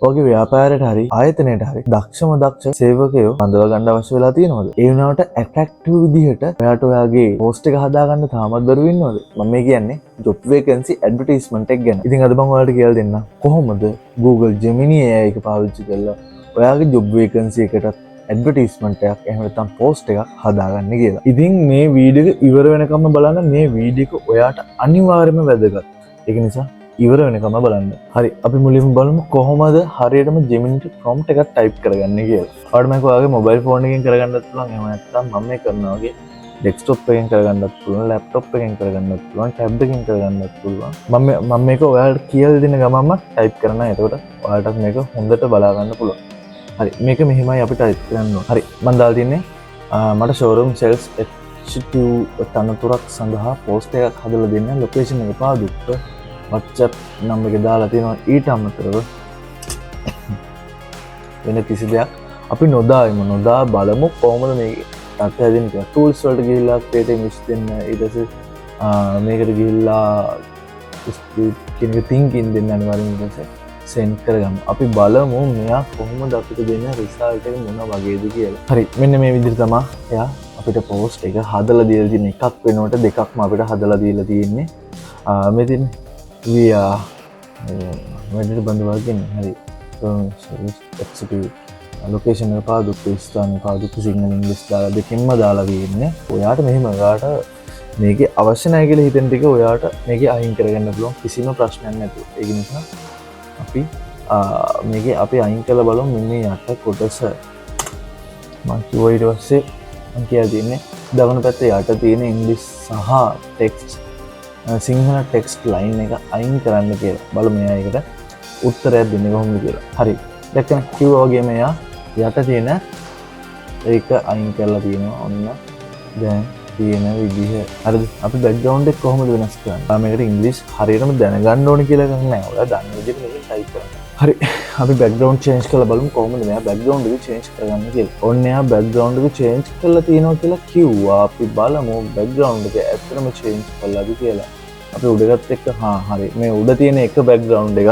ඔයාගේ ව්‍යාපාරයට හරි ආයතනයට හරි දක්ෂම දක්ෂ සේවකයෝ බඳවා ගන්න අවශ්‍ය වෙලා තියෙනවද? ඒ වුණාට ඇට්‍රැක්ටිව් විදිහට ඔයාට ඔයාගේ පෝස්ට් එක හදාගන්න තාමත් බැරුව ඉන්නවද? මම මේ කියන්නේ ජොබ් වේකන්සි ඇඩ්වර්ටයිස්මන්ට් එක ගැන. ඉතින් අද මම ඔයාලට කියලා දෙන්නම් කොහොමද Google Gemini AI එක පාවිච්චි කරලා ඔයාගේ ජොබ් වේකන්සි එකටත් ඇඩ්වර්ටයිස්මන්ට් එකක් එහෙම නැත්නම් පෝස්ට් එකක් හදාගන්න කියලා. ඉතින් මේ වීඩියෝ එක ඉවර වෙනකම්ම බලන්න. මේ වීඩියෝ එක ඔයාට අනිවාර්යයෙන්ම වැදගත්. ඒක නිසා ඉවර වෙනකම්ම බලන්න. හරි, අපි මුලින්ම බලමු කොහොමද හරියටම Gemini prompt එකක් ටයිප් කරගන්නේ කියලා. ඔයාලට මේක ඔයාගේ මොබයිල් ෆෝන් එකෙන් කරගන්නත් පුළුවන්. එහෙම නැත්නම් මම මේ කරනවා වගේ ඩෙස්ක්ටොප් එකෙන් කරගන්නත් පුළුවන්, ලැප්ටොප් එකෙන් කරගන්නත් පුළුවන්, ටැබ් එකෙන් කරගන්නත් පුළුවන්. මම මේක ඔයාලට කියලා දෙන ගමන්ම ටයිප් කරනවා. එතකොට ඔයාලටත් මේක හොඳට බලා ගන්න පුළුවන්. හරි, මේක මෙහෙමයි අපි ටයිප් කරන්න ඕන. හරි, මම දාලා තින්නේ මට ෂෝරූම් සේල්ස් එක්සිකියුටිව් තනතුරක් සඳහා පෝස්ට් එකක් හදලා දෙන්න, ලොකේෂන් එක පාදුක්ක, WhatsApp number එක දාලා තියෙනවා. ඊට අමතරව වෙන කිසි දෙයක් අපි නොදා ඉමු. නොදා බලමු කොහොමද මේ තත්ත්වය හැදෙන්නේ කියලා. ටූල්ස් වලට ගිහිල්ලා ක්‍රියේට් ඉමේජ් දෙන්න. ඊට පස්සේ මේකට ගිහිල්ලා ස්පීඩ් කියන එක තින්කින් දෙන්න අනිවාර්යෙන්. ඊට පස්සේ සෙන්ඩ් කරගමු. අපි බලමු මෙයා කොහොමද අපිට දෙන රිසල්ට් එක මොන වගේද කියලා. හරි, මෙන්න මේ විදිහට තමයි එයා අපිට පෝස්ට් එක හදලා දීලා තියෙන. එකක් වෙනුවට දෙකක්ම අපිට හදලා දීලා තියෙන්නේ. මේ තියෙන්නේ we are වැඩට බඳවාගෙන. හරි, එක්සිකියුටිව්, ලොකේෂන් එක පාදුක්ක, ස්ථානය පාදුක්ක, සිංහල ඉංග්‍රීසි දාලා දෙකෙන්ම දාලා තියෙන්නේ. ඔයාට මෙහෙම ඔයාට මේකේ අවශ්‍ය නැහැ කියලා හිතෙන ටික ඔයාට මේකේ අයින් කරගන්න පුළුවන් කිසිම ප්‍රශ්නයක් නැතුව. ඒක නිසා අපි මේකේ අපි අයින් කරලා බලමු මෙන්න මේ යට කොටස. මං කිව්වා ඊට පස්සේ මං කියලා තියෙන්නේ දකුණු පැත්තේ යට තියෙන ඉංග්‍රීසි සහ ටෙක්ස්ට් සිංහල ටෙක්ස්ට් ලයින් එක අයින් කරන්න කියලා. බලමු එයා ඒකට උත්තරයක් දෙන්නේ කොහොමද කියලා. හරි, දැක්කනේ, කිව්වා වගේම එයා යට තියෙන ඒක අයින් කරලා තියෙනවා. ඔන්න දැන් තියෙන විදිහ. හරිද? අපි බැක්ග්‍රවුන්ඩ් එක කොහොමද වෙනස් කරන්නේ? ආ, මේකට ඉංග්‍රීසි හරියටම දැනගන්න ඕනේ කියලා එකක් නෑ. ඔයා දන්න විදිහට මේක ටයිප් කරන්න. හරි, අපි බැක්ග්‍රවුන්ඩ් චේන්ජ් කරලා බලමු කොහොමද මෙයා බැක්ග්‍රවුන්ඩ් එක චේන්ජ් කරගන්නේ කියලා. ඔන්න එයා බැක්ග්‍රවුන්ඩ් එක චේන්ජ් කරලා තියෙනවා කියලා කිව්වා. අපි බලමු බැක්ග්‍රවුන්ඩ් එක ඇත්තටම චේන්ජ් කළාද කියලා. අපි උඩගත් එක්ක හා හරි, මේ උඩ තියෙන එක බැක්ග්‍රවුන්ඩ් එක,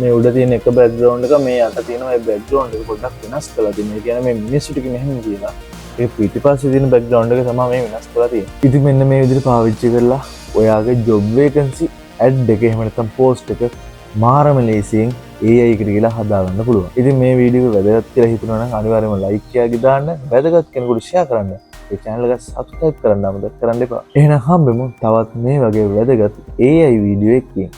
මේ උඩ තියෙන එක බැක්ග්‍රවුන්ඩ් එක මේ යට තියෙන මේ බැක්ග්‍රවුන්ඩ් එක පොඩ්ඩක් වෙනස් කරලා තියෙනවා. ඒ කියන්නේ මේ මිනිස්සු ටික මෙහෙම කියලා ඒ පිටිපස්සේ තියෙන බැක්ග්‍රවුන්ඩ් එක තමයි මේ වෙනස් කරලා තියෙන්නේ. ඉතින් මෙන්න මේ විදිහට පාවිච්චි කරලා ඔයාගේ ජොබ් වේකන්සි ඇඩ් එක එහෙම නැත්නම් පෝස්ට් එක මාරම ලේසියෙන් AI එකට ගිහලා හදාගන්න පුළුවන්. ඉතින් මේ වීඩියෝ එක වැදගත් කියලා හිතනවා නම් අනිවාර්යයෙන්ම ලයික් එකක් දාන්න, වැදගත් කෙනෙකුට ෂෙයා කරන්න. ඒ චැනල් එක සබ්ස්ක්‍රයිබ් කරන්න අමතක කරන්න එපා. එහෙනම් හම්බෙමු තවත් මේ වගේ වැදගත් AI video එකකින්.